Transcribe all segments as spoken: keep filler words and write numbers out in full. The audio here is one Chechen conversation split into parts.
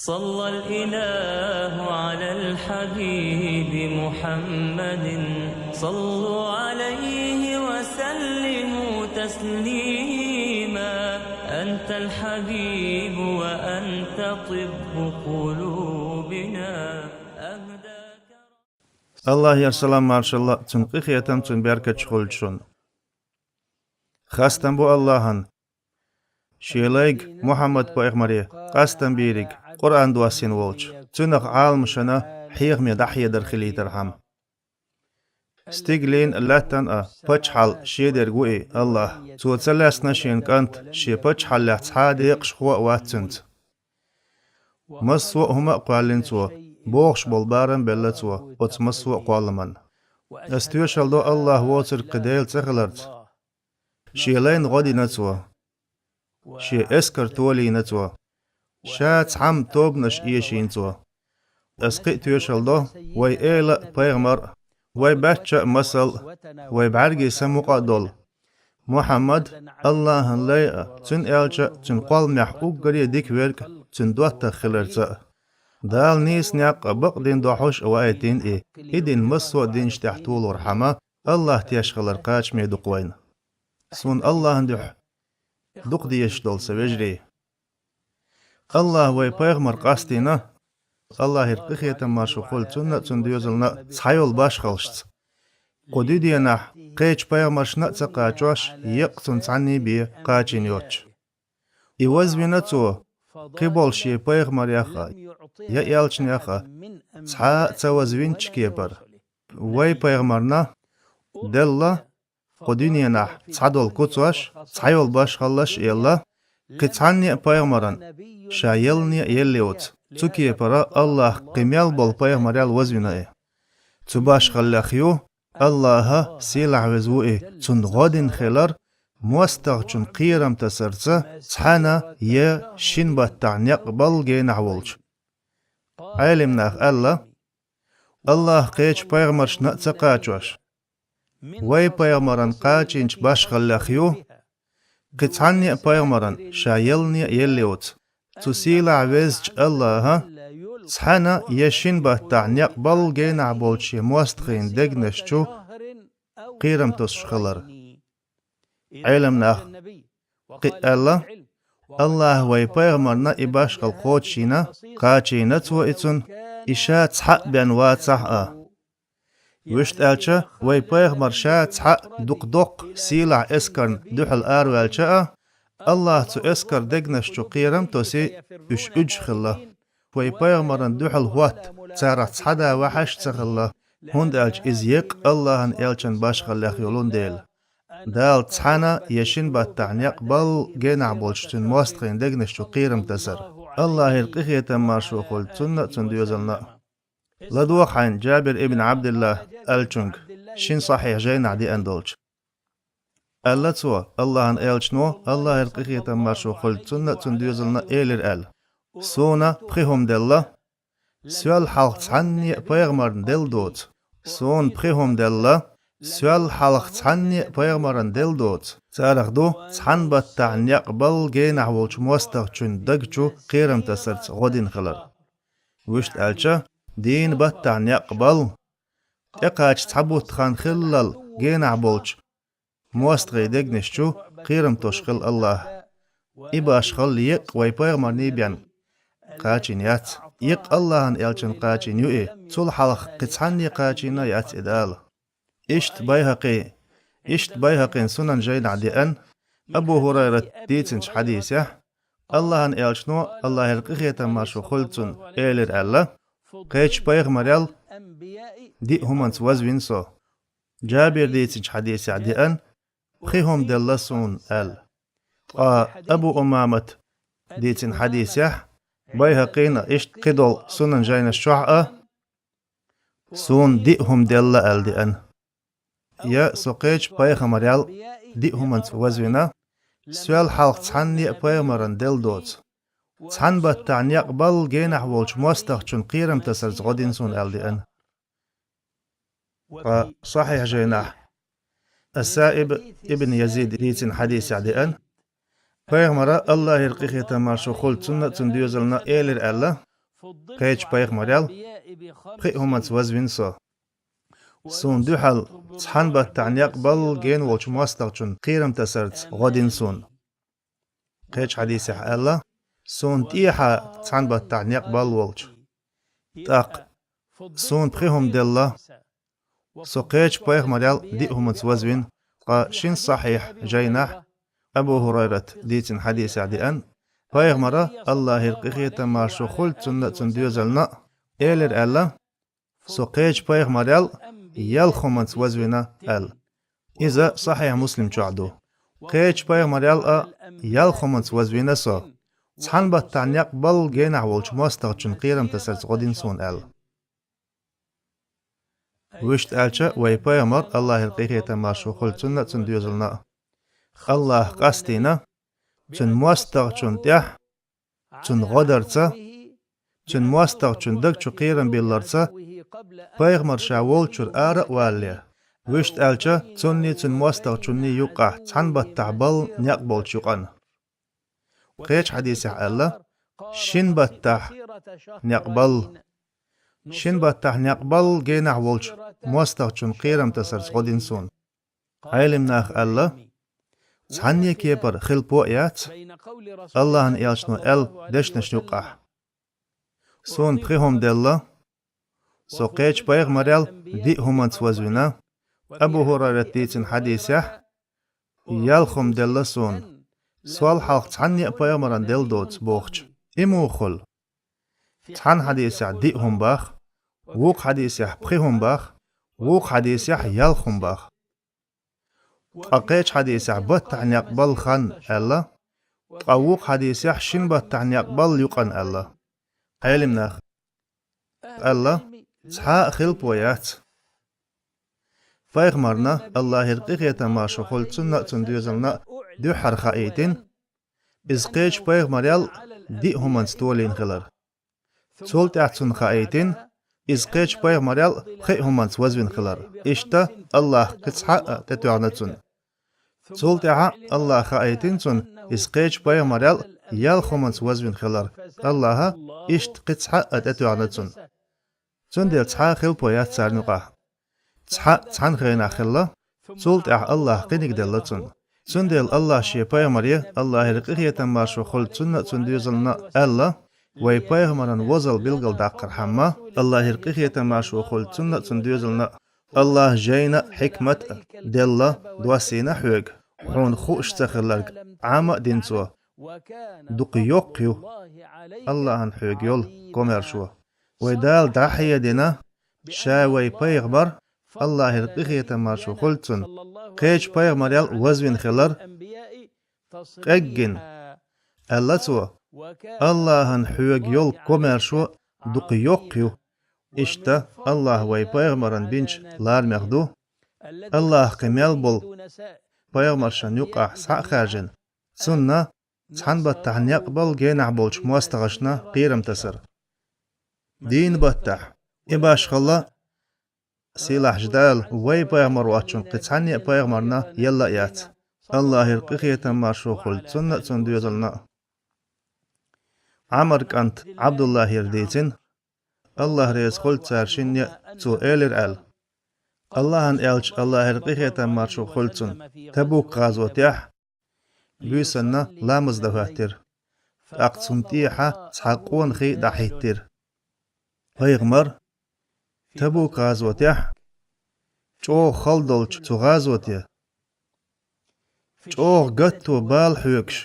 صلى الإله على الحبيب محمد. صلوا عليه وسلموا تسليما. أنت الحبيب وأنت طب قلوبنا. أهداك Аллахьера салам-маршалла, цуьнан къинхетам, цуьнан беркаташ хуьлда шуна. Хастам бу Аллахьан, шен лайга Мухьаммад-пайхамаре къастам бийриг Къуръан доссийна волчу, цуьнах Ӏаламашна хьехаме дӀахьедар хилийтархьама. Стигалийн а, лаьттан а паччахьалла шен дерг ву и Аллахь. Цо ца лаьцна шен кӀант, шен паччахьаллех цхьа а декъашхо а вац цуьнца. Массо а хӀума а кхоьллина цо, бохуш болу барам а белла цо оцу массо а кхолламан. Ас тоьшалла до Аллахь воцург кхин Дела ца хиларца. Шен лайна гӀо дина цо. Шен эскар толийна цо. Ша цхьамма тобанаш эшийна цо. Ас кхин а тоьшалла до, вай эла а, пайхамар а, вай баьчча а масал а, вай бӀаьргийн са мукъа а долу Мухьаммад Аллахьан лай а, цуьнан элча а, цуьнан кхолламехь уггаре дика верг а, цуьнан доттагӀа хиларца а. Дала нийса некъ а, бакъдин дохьуш а ваийтина и, и дин массо а динаш тӀехь толорхьама, Аллахь теш хилар кхачаме ду-кх вайна. Суна Аллахьан дуьхьа дукха дезаш долу сан вежарий. Аллахьа вай пайхамар къастийна, Аллахьера къинхетам-маршо хуьлда цунна а, цуьнан доьзална а, цхьайолу башхаллашца. Кху дуьненахь кхечу пайхамаршна а ца кхачош, еккъа цунна цхьанний бен кхачийна йоцуш. И вазвина цо, кхин болу шен пайхамарех а, я элчанех а, цхьа а ца вазвинчу кепара. Вай пайхамарна делла кху дуьненахь цхьадолу куцаш, цхьайолу башхаллаш а елла, кхин цхьанне а пайхамаран ша яллане а елла йоцу. Цу кепара Аллахь кхин мел болу пайхамарел вазвина и. Цу башхаллех ю, Аллахьа, сийлахь веза ву и, цунна гӀо дина хилар, мостагӀчун кхерам тасарца цхьаьна я шина баттахь некъ балла генахь волчу. Ӏелам наха аьлла, Аллахь кхечу пайхамаршна а ца кхачош, вай пайхамаран кхачийначу башхаллех ю, кхин цхьанне а пайхамаран ша яллане а елла йоцу. Цу сийлахь везачу Аллахьа цхьаьна я шина баттахь некъ балла генахь болчу шен мостагӀийн дегнаш чу кхерам тосуш хилар. Ӏелам наха кхин а аьлла, Аллахьа вай пайхамарна и башхалла кхочушйина, кхачийна цо и цунна, и ша цхьаъ бен вацахь а. Вуьшта аьлча, вай пайхамар ша цхьаъ дукха доккха сийлахь эскарна дуьхьал араваьлча а, Аллахьа цу эскар дегнаш чу кхерам а тосий, уьш уьдуш хилла. Вай пайхамарна дуьхьал хӀотта царах цхьа а да ваьхьаш а ца хилла, хӀунда аьлча иза еккъа Аллахьан элчан башхаллех йолун дела. Дала цхьаьна я шина баттахь некъ балла генахь болчу цуьнан мостагӀийн дегнаш чу кхерам тасар. Аллахьера къинхетам-маршо хуьлда цунна а, цуьнан доьзална а. ЛадогӀа хьайна Джабир ибн Ӏабдилла аьллачуьнга, шина сахьихь жайнахь деана долчу. Аьлла цо, Аллахьан элчано, Аллахьера къинхетам-маршо хуьлда цунна а, цуьнан доьзална а, элира аьлла: «Суна пхи хӀума делла, соьл хьалха цхьанне а пайхамарна делла доцу. Суна пхи хӀума делла, соьл хьалха цхьанне а пайхамарна делла доцу. Царах ду цхьана баттахь некъ балла генахь волчу мостагӀчун даг чу кхерам тасарца гӀо дина хилар. Вуьшта аьлча, дийна баттахь некъ балла, тӀекхача цхьа бутт хан хиллал генахь болчу мостагӀийн дегнаш чу кхерам тосуш хилла Аллахь». И башхалла еккъа вай пайхамарний бен кхачийна яц. Еккъа Аллахьан элчан кхачийна ю и, цул хьалха кхин цхьанне кхачийна яц и Дала. Иштта Байхьакъи, иштта Байхьакъин Сунан жайнахь деана, Абу ХӀурайрат дийцинчу хьадисехь, Аллахьан элчано, Аллахьера къинхетам-маршо хуьлда цунна, элира аьлла: «Кхечу пайхамарел диъ хӀуманца вазвина со». Джабир дийцинчу хьадисехь деана: «Пхи хӀума делла суна», — аьлла. Ткъа Абу Умамат дийцина хьадисехь, Байхьакъина иштта кхидолу Сунан жайнаш чохь а: «Суна диъ хӀума делла», — аьлла деана. Я со кхечу пайхамарел диъ хӀуманца вазвина, соьл хьалха цхьанне а пайхамарна делла доцу. Цхьана баттахь некъ балла генахь волчу мостагӀчун кхерам тасарца гӀо дина суна аьлла деана. Ткъа сахьихь жайнахь Ас-Саиб ибн Язид дийцина хьадисехь деана, пайхамара, Аллахьера къинхетам-маршо хуьлда цунна а, цуьнан доьзална а, элира аьлла: Кхечу пайхамарел пхи а хӀуманца вазвина со. Суна дуьхьал цхьана баттахь некъ балла гена волчу мостагӀчун кхерам тасарца гӀо дина суна. Кхечу хьадисехь аьлла: «Суна тӀехьа цхьана баттахь некъ балла волчу». ТӀаккха: «Суна пхи хӀума делла. Со кхечу пайхамарел диъ хӀуманца вазвина». Ткъа шина сахьихь жайнахь, Абу ХӀурайрат дийцина хьадисехь деана, пайхамара, АллахӀера къинхетам, маршо хуьлда цунна а, цуьнан доьзална а, элира аьлла: «Со кхечу пайхамарел ялх хӀуманца вазвина», аьлла. Иза Сахьихь Муслим чохь ду. Кхечу пайхамарел а ялх хӀуманца вазвина со. Цхьана баттахь некъ балла генахь волчу мостагӀчун кхерам тасарца гӀо дина суна аьлла. Вуьшта аьлча, вай пайхамар, АллахӀера къинхетам, маршо хуьлда цунна а, цуьнан доьзална а, АллахӀа къастийна, цуьнан мостагӀчунна тӀехь, цунна гӀо дарца, цуьнан мостагӀчун даг чу кхерам билларца, пайхамар ша волчуьра ара а валале, вуьшта аьлча, цунний, цуьнан мостагӀчунний юккъахь цхьана баттахь балла некъ болчу юкъана. Кхечу хьадисехь аьлла: «Шина баттахь некъ балла. Шина баттахь некъ балла генахь волчу мостагӀчун кхерам тасарца гӀо дина суна». Ӏелим наха аьлла: «Цхьанне кепара хилпо а яц АллахӀан элчано аьлла дешнашна юккъахь». Суна пхи хӀума делла. Со кхечу пайхамарел диъ хӀуманца вазвина. Абу ХӀурайрат дийцина хьадисехь: «Ялх хӀума делла суна, сол хьалха цхьанне а пайхамарна делла доцу», бохучу. И муха хуьлу? Цхьана хьадисехь диъ хӀума боху, вукху хьадисехь пхи хӀума боху, вукху хьадисехь ялх хӀума боху. Ткъа кхечу хьадисехь баттахь некъ балла хан аьлла, ткъа вукху хьадисехь шина баттахь некъ балла юкъана аьлла. Ӏелим наха аьлла: «Цхьа а хилпо яц». Пайхамарна, АллахӀера къинхетам, маршо хуьлда цунна а, цунна доьзална а, дуьххьара хаийтина, иза кхечу пайхамарел диъ хӀуманца толийна хилар. Цул тӀаьхьа цунна хаийтина, иза кхечу пайхамарел пхи а хӀуманца вазвина хилар. Иштта АллахӀа кхин цхьаъ а тӀетоьхна цунна. Цул тӀаьхьа АллахӀа хаийтина цунна, иза кхечу пайхамарел ялх хӀуманца вазвина хилар. АллахӀа иштта кхин цхьаъ а тӀетоьхна цунна. Цундела цхьа а хилпо яц царна юкъахь. Цхьаъ цхьана хенахь хилла, цул тӀаьхьа АллахӀа кхиниг делла цунна. Цундела АллахӀа шен пайхамаре, АллахӀера къинхетам, маршо хуьлда цунна а, цунна доьзална а, аьлла: «Вай пайхамаран возал билгалдаккхархьама, АллахӀера къинхетам, маршо хуьлда цунна а, цунна доьзална а, АллахӀа жайна а, хьикмат а делла, доссийна хьоьга, хьуна хууш ца хилларг Ӏама а дина цо. Дукха йоккха ю АллахӀан хьоьга йолу комаьршо». Вай Дала дӀахьедина, ша вай пайхамар, АллахӀера къинхетам, маршо хуьлда цунна, кхечу пайхамарел вазвина хилар, къеггина, аьлла цо: «АллахӀан хьоьга йолу комаьршо дукха йоккха ю». Иштта АллахӀа вай пайхамаран бинчу ларамех ду, АллахӀа кхин мел болу пайхамаршна юкъахь схьа а хаьржина, цунна цхьана баттахь некъ балла генахь болчу мостагӀашна кхерам тасар. Дийнан баттахь, и башхалла, сийлахьчу Дала вай пайхамар воцчунна кхин цхьанне а пайхамарна елла а яц. АллахӀера къинхетам, маршо хуьлда цунна а, цунна доьзална а. Ӏамар кӀант Ӏабдуллахьера дийцина, АллахӀ реза хуьлда цара шинна а, цо элира аьлла: АллахӀан элча, АллахӀера къинхетам, маршо хуьлда цунна, Табук-гӀазотехь буьйсанна ламаз дан хӀоьттира. ТӀаккха цунна тӀехьа цхьа къонахий дӀахӀиттира. Пайхамар Табук-гӀазотехь, чӀогӀа хала долчу цу гӀазоте, чӀогӀа гатто бала хьоьгуш,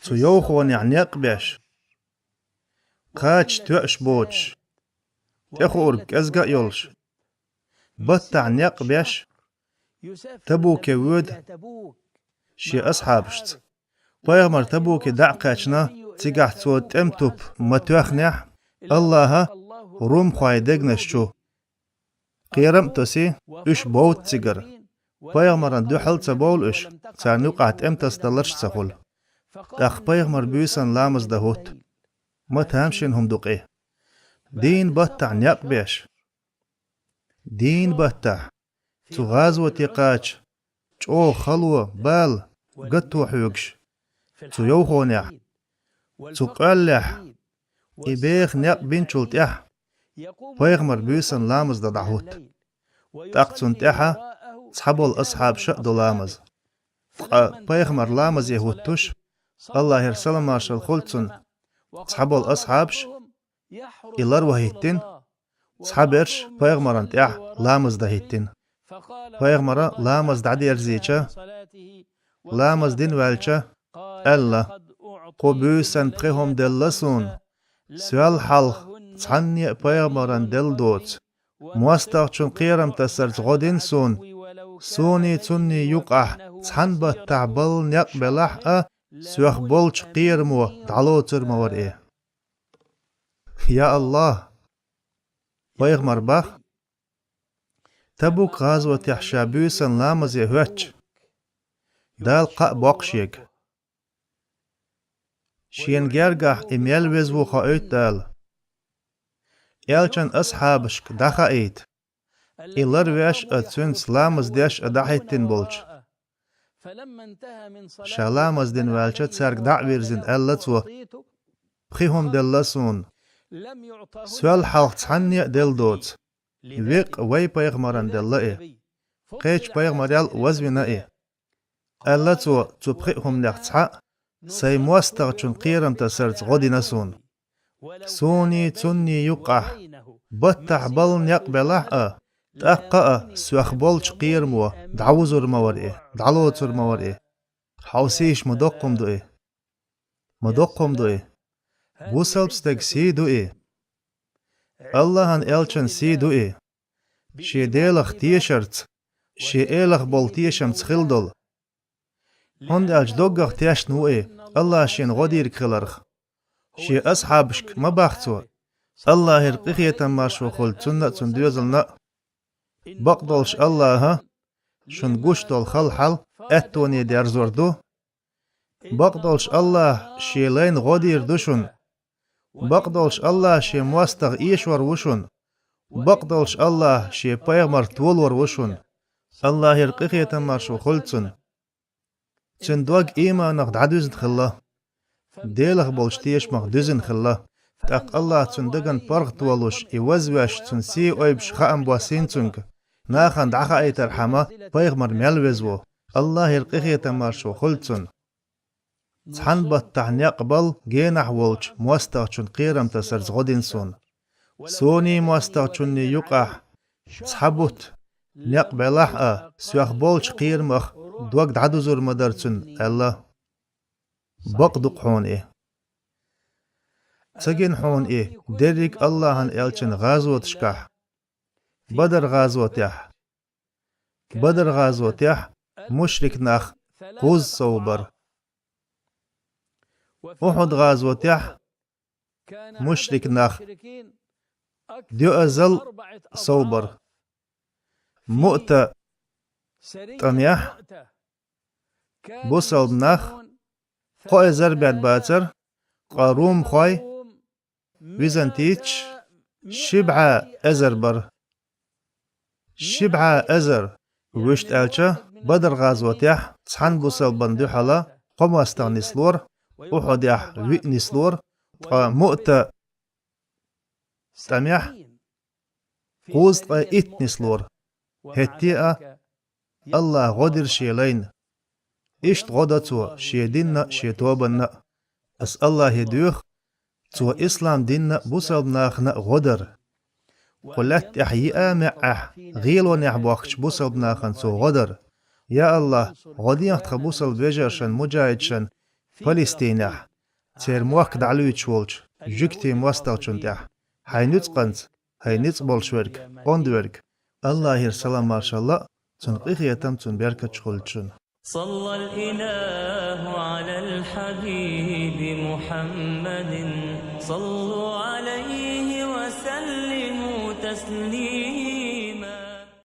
цу йовхонехь некъ беш, кхача тоьаш боцуш, тӀехуург кӀезга а йолуш, баттахь некъ беш, Табуке воьду шен асхьабашца. Пайхамар Табуке дӀа а кхаьчна, цигахь цо тӀеман туп ма тоьхнехь, АллахӀа румхойн дегнаш чу кхерам а тосий, уьш бовду цигара. Пайхамарна дуьхьал а ца бовлу уьш, царна юкъахь тӀеман тасадаларш а ца хуьлу. ТӀаккха пайхамар буьйсанна ламаз дан хӀутту. Ма тамашийна хӀума ду-кх и. Дийнан баттахь некъ беш, дийнан баттахь цу гӀазоте кхача, чӀогӀа хало, бала, гатто хьоьгуш, цу йовхонехь, цу къоьллехь, И беха некъ бинчул тӀаьхьа пайхамар буьйсанна ламаз дан дӀахӀутту. ТӀаккха цунна тӀаьхьа цхьаболу асхьабаша а до ламаз. Ткъа пайхамар ламазе хӀуттуш, Аллахьера салам-маршалла хуьлда цунна, цхьаболу асхьабаш и ларван хӀиттина, цхьаберш пайхамарна тӀехь ламаз дан хӀиттина. Пайхамара ламаз дӀадерзийча, ламаз дина ваьлча, аьлла: «Кху буьйсанна пхи хӀума делла суна. Соьл хьалха цхьанне а пайхамарна делла доцу. МостагӀчун кхерам тасарца гӀо дина суна. Суний цунний юкъахь цхьана баттахь балла некъ белахь а, соьх болчу кхерамо дӀалоцур ма вара и». Я Аллах! Пайхамар бах, Табук гӀазотехь ша буьйсанна ламазе хӀоьттича, Дала кхаъ боккху шега. Шена гергахь и мел веза ву хоуьйту Дала. Элчан асхьабашка дӀахаийта, и ларвеш а, цуьнца ламаз деш а дӀахӀиттина болчу. Ша ламаз дина ваьлча, цаьрга дӀа а вирзина, аьлла цо: «Пхи хӀума делла суна. Соьл хьалха цхьанне а делла доцу. Веккъа вай пайхамарна делла и. Кхечу пайхамарел а вазвина и». Аьлла цо: «Цу пхи а хӀуманех цхьаъ сайн мостагӀчун кхерам тасарца гӀо дина суна. Суний цунний юкъахь баттахь балла некъ белахь а, тӀаккха а соьх болчу кхерамо дӀавузур ма вара и, дӀалоцур ма вара и». Хьовсийша, ма доккха хӀума ду и. Ма доккха хӀума ду и. Бусалба стеган сий ду и. Аллахьан элчан сий ду и. Шен Делах тешарца, шен Элах болу тешамца хилла долу. ХӀунда аьлча доггах тешна ву и Аллахь шена гӀо дийриг хиларх. Шен асхьабашка ма бах цо, Аллахьера къинхетам, маршо хуьлда цунна а, цуьнан доьзална а: «Бакъдолуш Аллахьа шуна гуш долу хала хьал аьттоне дерзор ду. Бакъдолуш Аллахь шен лайна гӀо дийр ду шуна. Бакъдолуш Аллахь шен мостагӀа эшор ву шуна. Бакъдолуш Аллахь шен пайхамар толор ву шуна». Аллахьера къинхетам, маршо хуьлда цунна. Цуьнан дог ийманах дӀадуьзна хилла. Делах болчу тешамах дуьзна хилла. ТӀаккха Аллахь цуьнан дагна паргӀат волуш, и вазвеш, цуьнан сий ойбуш хаам боссийна цуьнга. Нахана дӀахаийтархьама, пайхамар мел веза ву, Аллахьера къинхетам, маршо хуьлда цунна. Цхьана баттахь некъ балла генахь волчу мостагӀчун кхерам тасарца гӀо дина суна. Суний мостагӀчунний юкъахь цхьа бутт некъ белахь а, соьх болчу кхерамах дог дӀадузур ма дара цуьнан, аьлла. Бакъ ду-кх хьуна и. Ца гина хьуна и дерриг Аллахьан элчан гӀазоташкахь. Бадар гӀазотехь. Бадар гӀазотехь мушрик нах кхузза сов бара. Ухьуд гӀазотехь мушрик нах доьазал сов бара. Муъта тӀамехь бусалба нах кхо эзар бен бацара, ткъа румхой, византийцаш ши бӀе эзар бара. Ши бӀе эзар, вуьшта аьлча, Бадар гӀазотехь цхьана бусалбан дуьхьала кхо мостагӀа нислора, Ухьудехь виъ нислора, ткъа Муъта тӀамехь кхузткъе итт нислора. ХӀетте а Аллахь гӀо дира шен лайна. Иштта гӀо до цо шен динна а, шен тобанна а. Ас Аллахье доьху, цо ислам динна а, бусалба нахана а гӀо дар. Кху лаьтта тӀехь йиъа а маьӀӀехь, гӀелонехь бохкучу бусалба нахана цо гӀо дар. Я Аллахь, гӀо дехьа тхан бусалба вежаршан, муджахӀидшан Палестинехь, церан мохк дӀалуьйчуш волчу жуьгтийн мостагӀчун тӀехь, хьайн нуьцкъанца, хьайн ницкъ болуш верг, онда верг, Аллахьера салам-маршалла а, цуьнан къинхетам, цуьнан беркаташ хуьлда шуна. صلى الإله على الحبيب محمد. صلوا عليه وسلموا تسليما.